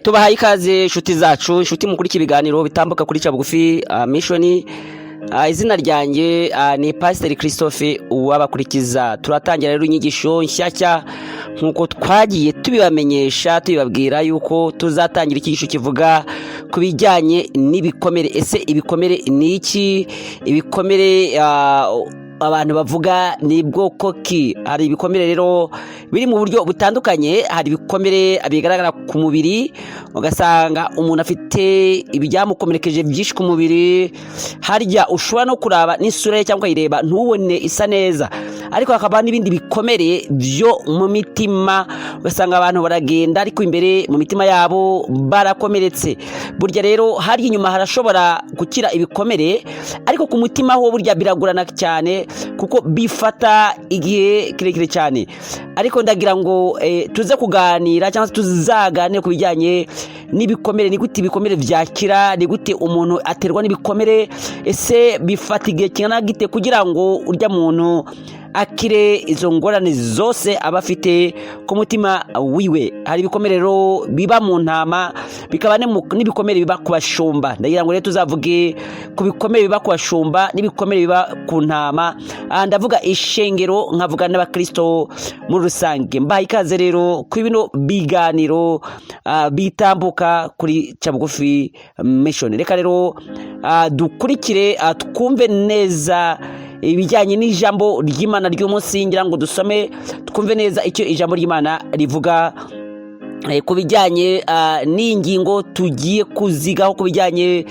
Tubahaye ikaze, inshuti zacu, inshuti mukuri ibiganiro bitambuka kuri Cabugufi Mission. Izina ryanjye ni Pasiteri Christophe Uwabakurikiza. Turatangira rero inyigisho nshyashya nk'uko twagiye tubibamenyesha, tubibabwira yuko tuzatangira icyigisho kivuga ku bijyanye n'ibikomere. Ese ibikomere ni iki? Ibikomere abantu bavuga ni bwoko ki? Hari ibikomere rero biri mu buryo butandukanye. Hari ibikomere bigaragara ku mubiri, ugasanga umuntu afite ibyamukomerekeje byinshi ku mubiri, harya ushobora no kuraba n'isura ye cyangwa ukayireba ntubone isa neza. Ariko hakaba n'ibindi bikomere byo mu mitima, ugasanga abantu baragenda ariko imbere mu mitima yabo barakomeretse. Burya rero harya inyuma harashobora gukira ibikomere, ariko ku mutima ho burya biragorana cyane, kuko bifata igihe kirekire cyane. Ariko ndagira ngo tuze kuganira cyangwa se tuzaganire ku bijyanye n'ibikomere. Ni gute ibikomere byakira? Ni gute umuntu aterwa n'ibikomere? Ese bifata igihe kingana gite kugira ngo urya muntu akire izo ngorane zose aba afite ku mutima wiwe? Hari ibikomere rero biba mu ntama, bikaba n'ibikomere biba ku bashumba. Ndagira ngo rero tuzavuge ku bikomere biba ku bashumba n'ibikomere biba ku ntama. Ndavuga ishengero, nkavuga n'abakristo muri rusange. Mbahaye ikaze rero kuri bino biganiro bitambuka kuri Cabugufi Mission. Reka rero dukurikire, twumve neza ibijyanye n'ijambo ry'Imana ry'umunsi. Ngira ngo dusome, twumve neza icyo ijambo ry'Imana rivuga ku bijyanye n'ingingo tugiye kuzigaho, ku bijyanye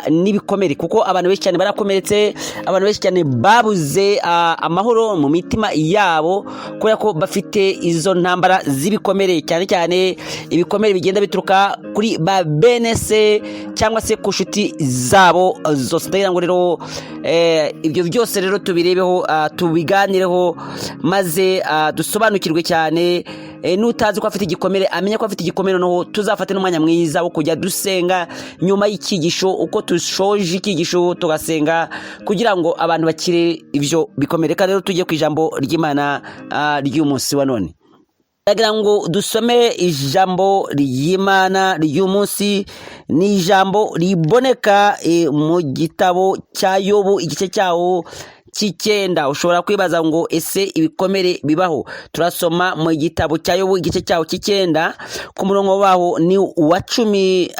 n'ibikomere, kuko abantu benshi cyane barakomeretse, abantu benshi cyane babuze amahoro mu mitima yabo kubera ko bafite izo ntambara z'ibikomere, cyane cyane ibikomere bigenda bituruka kuri ba bene se cyangwa se ku nshuti zabo zose. Ndagira ngo rero ibyo byose rero tubirebeho, tubiganireho, maze dusobanukirwe cyane. N'utazi ko afite igikomere amenye ko afite igikomere. Noneho tuzafate n'umwanya mwiza wo kujya dusenga nyuma y'icyigisho, uko dushoje icyigisho tugasenga kugira ngo abantu bakire ibyo bikomere. Reka rero tujye ku ijambo ry'Imana ry'umunsi wa none. Ndagira ngo dusome ijambo ry'Imana ry'umunsi. Ni ijambo riboneka mu gitabo cya Yobu, igice cyawo cy'icyenda. Ushobora kwibaza ngo: "Ese ibikomere bibaho?" Turasoma mu gitabo cya Yobu, igice cyawo cy'icyenda, ku murongo waho ni uwa 17.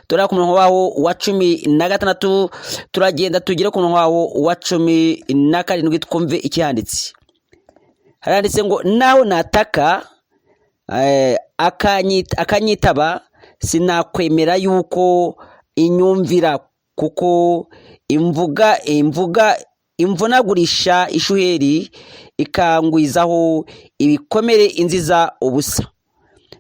Turaba ku murongo waho wa 16, turagenda tugere ku murongo waho wa 17, twumve ikihanditse. Haranditse ngo: "Naho nataka akanyitaba, sinakwemera yuko inyumvira, kuko imvuga imvunagurisha ishuheri, ikangwizaho ibikomere inziza ubusa."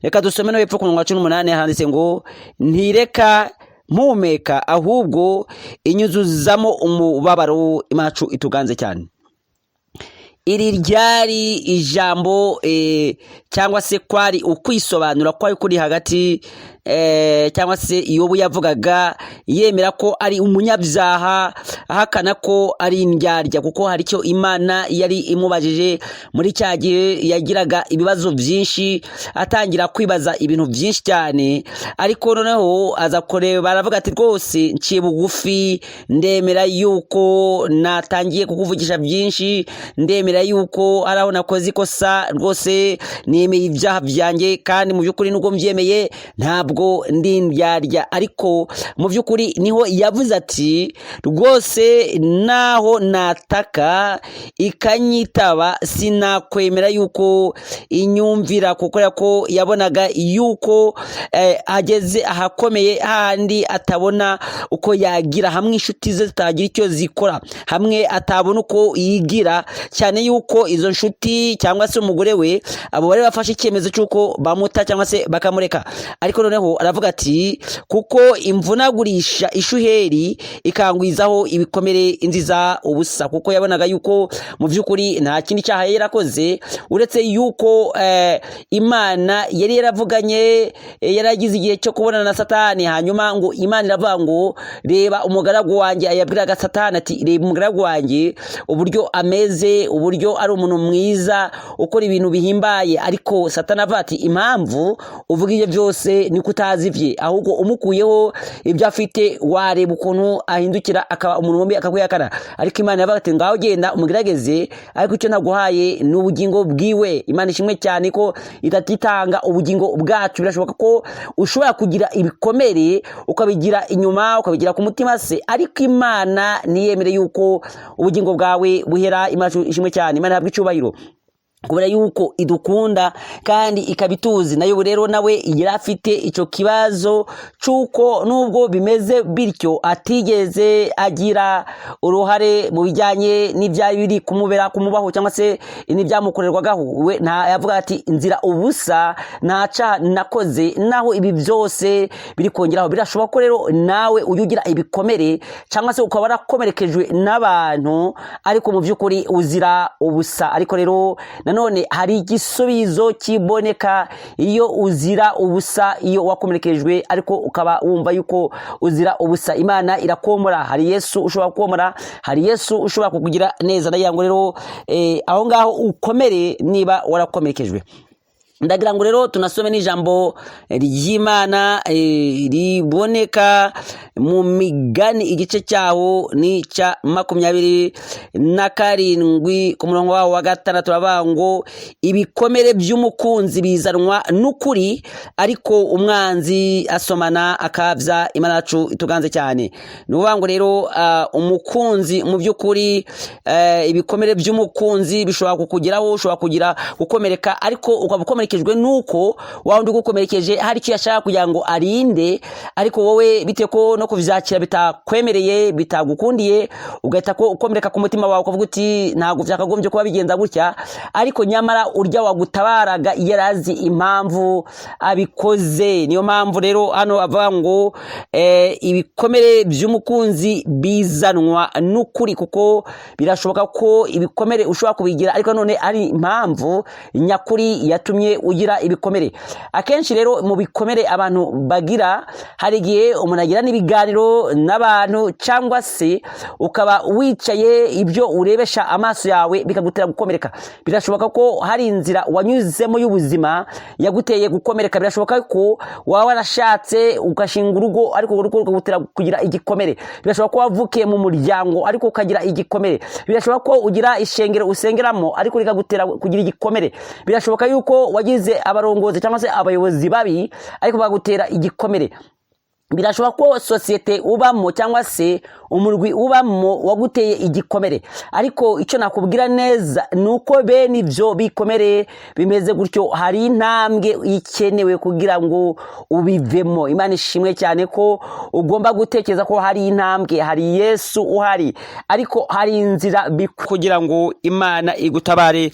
Reka dusome no hepfo ku murongo wa 18. Handitse ngo: "Ntireka mpumeka, ahubwo inyuzuzamo umubabaro." Imacu ituganze cyane. Iri ryari ijambo cyangwa se kwari ukwisobanura kwari kuri hagati cyangwa se Yobu yavugaga yemera ko ari umunyabyaha, ahakana ko ari indyarya, kuko hari icyo Imana yari imubajije muri cya gihe yagiraga ibibazo byinshi, atangira kwibaza ibintu byinshi cyane. Ariko noneho aza kureba, aravuga ati: "Rwose nciye bugufi, ndemera yuko natangiye kukuvugisha byinshi, ndemera yuko ari aho nakoze ikosa, rwose nemeye ibyaha byanjye, kandi mu by'ukuri nubwo mbyemeye ntabwo ndi indyarya." Ariko mu by'ukuri niho yavuze ati: "Rwose naho nataka ikanyitaba, sinakwemera yuko inyumvira," kuko ko yabonaga yuko ageze ahakomeye, hahandi atabona uko yagira, hamwe inshuti ze zitagira icyo zikora, hamwe atabona uko yigira, cyane yuko izo nshuti cyangwa se umugore we, abo bari bafashe icyemezo cy'uko bamuta cyangwa se bakamureka. Ariko noneho aravuga ati: "Kuko imvunagurisha ishuheri, ikangwizaho ibikomere inziza ubusa," kuko yabonaga yuko mu by'ukuri nta kindi cyaha yari yarakoze uretse yuko Imana yari yaravuganye, yaragize igihe cyo kubonana na Satani. Hanyuma ngo Imana iravuga ngo: "Reba umugaragu wanjye." Yabwiraga Satani ati: "Reba umugaragu wanjye uburyo ameze, uburyo ari umuntu mwiza ukora ibintu bihimbaye." Ariko Ariko Satani avuga ati impamvu uvuga ibyo byose ni ko utazi ibye, ahubwo umukuyeho ibyo afite wareba ukuntu ahindukira akaba umuntu mubi akakwihakana. Ariko Imana yavuga ati ngaho genda umugerageze, ariko icyo naguhaye ni ubugingo bwiwe. Imana ishimwe cyane ko itatitanga ubugingo bwacu. Birashoboka ko ushobora kugira ibikomere ukabigira inyuma, ukabigira ku mutima se, ariko Imana ntiyemere yuko ubugingo bwawe buhera. Imana ishimwe cyane, Imana ihabwe icyubahiro kubera yuko idukunda kandi ikaba ituzi nayo. Rero nawe yari afite icyo kibazo cy'uko nubwo bimeze bityo atigeze agira uruhare mu bijyanye n'ibyari biri kumubera kumubaho cyangwa se n'ibyamukorerwagaho. We nta yavuga ati nzira ubusa, nta cyaha nakoze, naho ibi byose biri kongeraho. Birashoboka ko rero nawe ujya ugira ibikomere cyangwa se ukaba warakomerekejwe n'abantu, ariko mu by'ukuri uzira ubusa. Ariko rero nanone hari igisubizo kiboneka iyo uzira ubusa, iyo wakomerekejwe ariko ukaba wumva yuko uzira ubusa. Imana irakomora. Hari Yesu ushobora kukomora, hari Yesu ushobora kukugira neza. Ndagira ngo rero aho ngaho ukomere niba warakomerekejwe. Ndagira ngo rero tunasome n'ijambo ry'Imana riboneka mu Migani, igice cyaho ni icya 27 ku murongo wawo wa 6. Uravuga ngo ibikomere by'umukunzi bizanwa n'ukuri, ariko umwanzi asomana akabya. Imana yacu ituganze cyane. Ni ukuvuga ngo rero umukunzi mu by'ukuri, ibikomere by'umukunzi bishobora kukugeraho, ushobora kugira gukomereka, ariko ukaba ukomerekejwe nuko wa wundi ugukomerekeje hari icyo yashaka kugira ngo arinde, ariko wowe bitewe ko no kubyakira bitakwemereye, bitagukundiye, ugahita ko ukomereka ku mutima wawe, ukavuga uti ntabwo byakagombye kuba bigenza gutya. Ariko nyamara urya wagutabaraga yari azi impamvu abikoze. Niyo mpamvu rero hano avuga ngo ibikomere by'umukunzi bizanwa n'ukuri, kuko birashoboka ko ibikomere ushobora kubigira, ariko none ari impamvu nyakuri yatumye ugira ibikomere. Akenshi rero mu bikomere abantu bagira, hari igihe umuntu agira n'ibiganiro n'abantu, cyangwa se ukaba wicaye, ibyo urebesha amaso yawe bikagutera gukomereka. Birashoboka ko hari inzira wanyuzemo y'ubuzima yaguteye gukomereka. Birashoboka ko waba warashatse ugashinga urugo, ariko urwo rugo rukagutera kugira igikomere. Birashoboka ko wavukiye mu muryango ariko ukagira igikomere. Birashoboka ko ugira ishengero usengeramo ariko rikagutera kugira igikomere. Birashoboka yuko wagize abarongozi cyangwa se abayobozi babi ariko bagutera igikomere. Birashoboka ko sosiyete ubamo cyangwa se umurwi ubamo waguteye igikomere. Ariko icyo nakubwira neza ni uko bene ibyo bikomere bimeze gutyo hari intambwe ikenewe kugira ngo ubivemo. Imana ishimwe cyane ko ugomba gutekereza ko hari intambwe, hari Yesu uhari, ariko hari inzira kugira ngo Imana igutabare,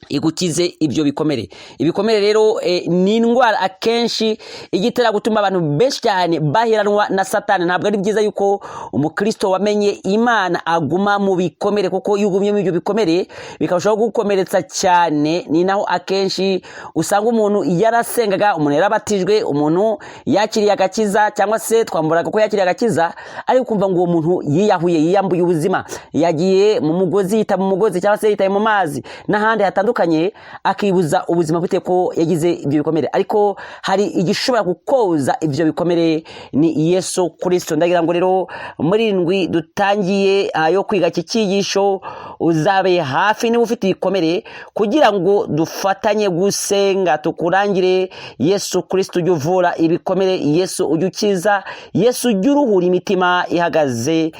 igukize ibyo bikomere. Ibikomere rero ni indwara akenshi igitera gutuma abantu benshi cyane baheranwa na Satani. Ntabwo ari byiza yuko umukristo wamenye Imana aguma mu bikomere, kuko iyo ugumye muri ibyo bikomere bikarushaho gukomeretsa cyane. Ni naho akenshi usanga umuntu yarasengaga, umuntu yarabatijwe, umuntu yakiriye agakiza, cyangwa se twamburaga ko yakiriye agakiza, ariko ukumva ngo uwo muntu yiyahuye, yiyambuye ubuzima, yagiye mu mugozi, yita mu mugozi, cyangwa se yitaye mu mazi n'ahandi hatandukanye, akibuza ubuzima bitewe ko yagize ibyo bikomere. Ariko hari igishobora kukoza ibyo bikomere, ni Yesu Kirisito. Ndagira ngo rero muri indwi dutangiye yo kwiga iki cyigisho uzabe hafi niba ufite ibikomere, kugira ngo dufatanye gusenga, tukurangire Yesu Kirisito ujya uvura ibikomere, Yesu ujya ukiza, Yesu ujya uruhura imitima ihagaze,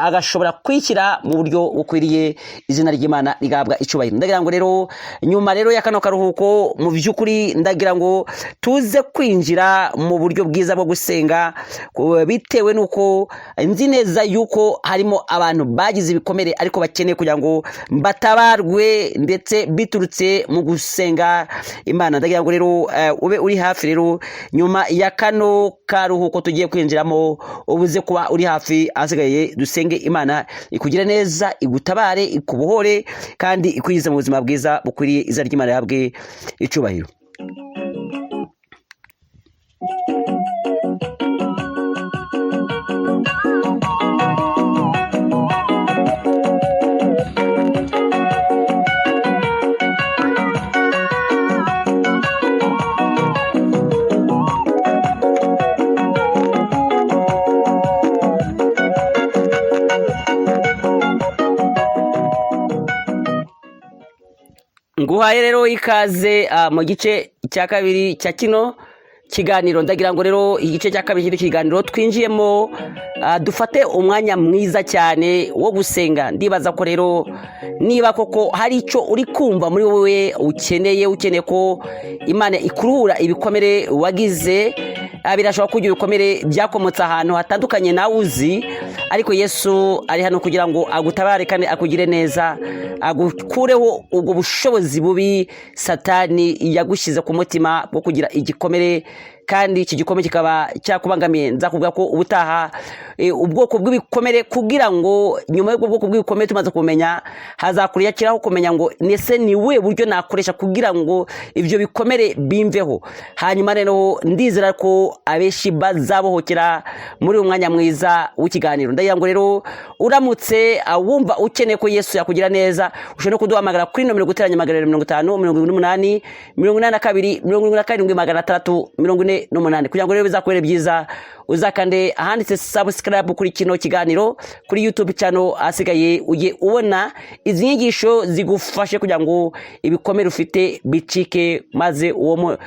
agashobora kwishyira mu buryo bukwiriye, izina ry'Imana rigahabwa icyubahiro. Ndagira ngo rero nyuma rero ya kano karuhuko, mu by'ukuri ndagira ngo tuze kwinjira mu buryo bwiza bwo gusenga, bitewe n'uko nzi neza yuko harimo abantu bagize ibikomere ariko bakeneye kugira ngo batabarwe, ndetse biturutse mu gusenga Imana. Ndagira ngo rero ube uri hafi rero nyuma ya kano karuhuko tugiye kwinjiramo, ubuze kuba uri hafi, ahasigaye dusenge Imana ikugire neza, igutabare, ikubohore kandi ikwigize mu buzima bwiza bukwiriye, izina ry'Imana rihabwe icyubahiro. Nguhaye rero ikaze mu gice cya kabiri cya kino kiganiro. Ndagira ngo rero igice cya kabiri cy'iki kiganiro twinjiyemo, dufate umwanya mwiza cyane wo gusenga. Ndibaza ko rero niba koko hari icyo uri kumva muri wowe ukeneye ko Imana ikuruhura ibikomere wagize. Birashoboka ko ibyo bikomere byakomotse ahantu hatandukanye nawe uzi, ariko Yesu ari hano kugira ngo agutabare kandi akugire neza, agukureho ubwo bushobozi bubi Satani yagushyize ku mutima bwo kugira igikomere, kandi iki gikomere kikaba cyakubangamiye. Nzakubwira ko ubutaha ubwoko bw'ibikomere, kugira ngo nyuma y'ubwo bwoko bw'ibikomere tumaze kumenya, hazakurikiraho kumenya ngo nese ni we buryo nakoresha kugira ngo ibyo bikomere bimveho. Hanyuma rero ndizera ko abenshi bazabohokera muri uyu mwanya mwiza w'ikiganiro. Ndagira ngo rero uramutse wumva ukeneye ko Yesu yakugira neza, ushobora no kuduhamagara kuri nomero +250 78 82 77 648. Kugira ngo rero bizakubere byiza, uzakande ahanditse subscribe kuri kino kiganiro kuri YouTube channel, ahasigaye ujye ubona izi nyigisho zigufashe kugira ngo ibikomere ufite bicike, maze uwo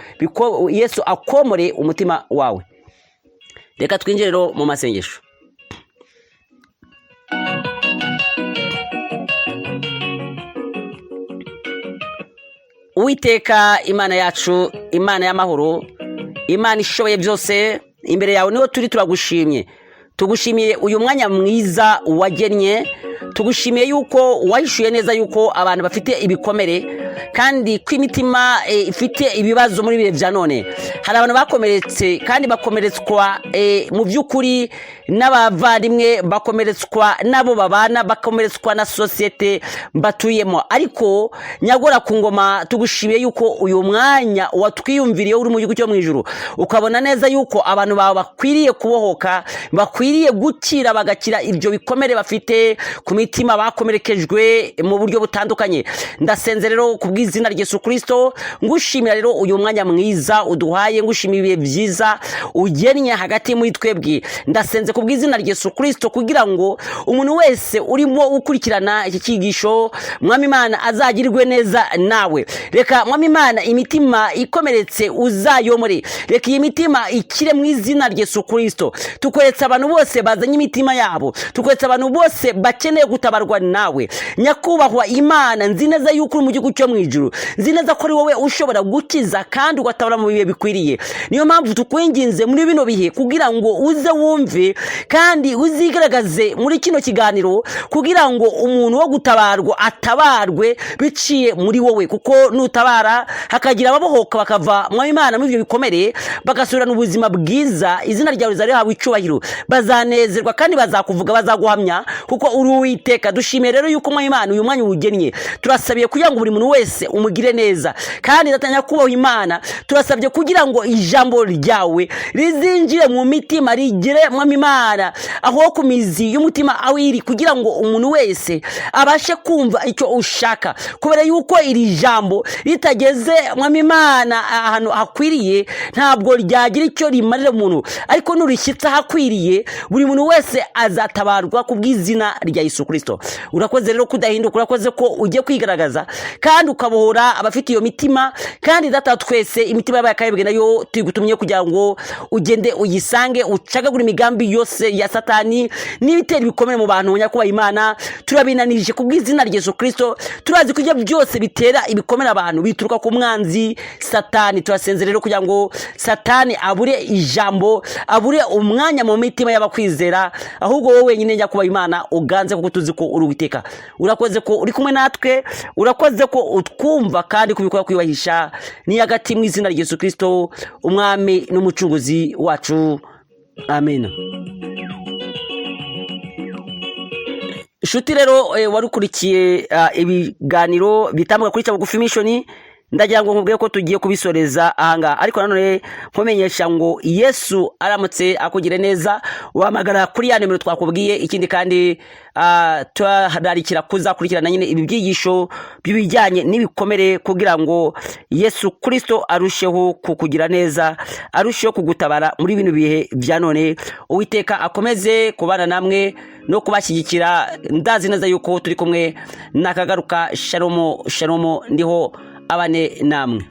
Yesu akomore umutima wawe. Reka twinjire rero mu masengesho. Uwiteka Imana yacu, Imana y'amahoro, Imana ishoboye byose, imbere yawe niho turi, turagushimye. Tugushimiye uyu mwanya mwiza wagennye, tugushimiye yuko wahishuye neza yuko abantu bafite ibikomere, kandi ko imitima ifite ibibazo. Muri bihe bya none hari abantu bakomeretse, kandi bakomeretswa mu by'ukuri n'abavandimwe, bakomeretswa n'abo babana, bakomeretswa na sosiyete batuyemo. Ariko nyagora ku ngoma, tugushimiye yuko uyu mwanya watwiyumviriye uri mu gihugu cyo mu ijuru, ukabona neza yuko abantu bawe bakwiriye kubohoka, bakwiriye gukira, bagakira ibyo bikomere bafite ku mitima, bakomerekejwe mu buryo butandukanye. Ndasenze rero ku bw'izina rya Yesu Kirisito, ngushimira rero uyu mwanya mwiza uduhaye, ngushimira ibihe byiza ugennye hagati muri twebwe. Ndasenze ku bw'izina rya Yesu Kirisito kugira ngo umuntu wese urimo ukurikirana iki cyigisho, Mwami Imana, azagirwe neza nawe. Reka, Mwami Imana, imitima ikomeretse uzayomore, reka iyi mitima ikire mu izina rya Yesu Kirisito. Tukweretse abantu bose bazanye imitima yabo, tukweretse abantu bose bakeneye gutabarwa nawe. Nyakubahwa Imana, nzi neza yuko uri mu gihugu cyo mu ijuru, nzi neza ko ari wowe ushobora gukiza kandi ugatabara mu bihe bikwiriye. Niyo mpamvu tukwinginze muri bino bihe kugira ngo uze wumve kandi uzigaragaze muri kino kiganiro, kugira ngo umuntu wo gutabarwa atabarwe biciye muri wowe, kuko nutabara hakagira ababohoka bakava mu Imana muri ibyo bikomere, bagasubirana ubuzima bwiza, izina ryawe rizahabwa icyubahiro, bazanezerwa kandi bazakuvuga, bazaguhamya kuko uri Uwiteka. Dushimiye rero yuko mu Imana uyu mwanya uwugennye. Turasabiye kugira ngo buri muntu wese umugire neza, kandi ndatanya kubaho Imana, turasabye kugira ngo ijambo ryawe rizinjire mu mitima, rigere, Mwami Imana, aho ku mizi y'umutima aho iri, kugira ngo umuntu wese abashe kumva icyo ushaka, kubera yuko iri jambo ritageze, Mwami Imana, ahantu hakwiriye, ntabwo ryagira icyo rimarira umuntu, ariko nurishyitse ahakwiriye, buri muntu wese azatabarwa ku bw'izina rya Yesu Kirisito. Urakoze rero kudahinduka, urakoze ko ugiye kwigaragaza kandi ukabohora abafite iyo mitima. Kandi Data twese, imitima yabaye akayebwe nayo tuyigutumye kugira ngo ugende uyisange, ucagagure imigambi yose ya Satani n'ibitera ibikomere mu bantu. Nyakubahwa Imana, turabinanije ku bw'izina rya Yesu Kirisito. Turazi ko ibyo byose bitera ibikomere abantu bituruka ku mwanzi Satani. Turasenze rero kugira ngo Satani abure ijambo, abure umwanya mu mitima y'abakwizera, ahubwo wowe wenyine, nyakubahwa Imana, uganze, kuko tuzi ko uri Uwiteka. Urakoze ko uri kumwe natwe, urakoze ko utwumva kandi kubikora kwiyubahisha ni hagati mu izina rya Yesu Kirisito, umwami n'umucunguzi wacu, amen. Inshuti rero wari ukurikiye ibiganiro bitambuka kuri Cabugufi Mission, ndagira ngo nkubwiye ko tugiye kubisoreza ahangaha, ariko nanone nkumenyesha ngo Yesu aramutse akugire neza, wahamagara kuri ya nimero twakubwiye. Ikindi kandi, turararikira kuzakurikirana nyine ibi byigisho by'ibijyanye n'ibikomere, kugira ngo Yesu Kirisito arusheho kukugira neza, arusheho kugutabara muri bino bihe bya none. Uwiteka akomeze kubana namwe no kubashyigikira. Ndazi neza yuko turi kumwe. Nakagaruka. Shalomo, shalomo, ndiho. Abane namwe.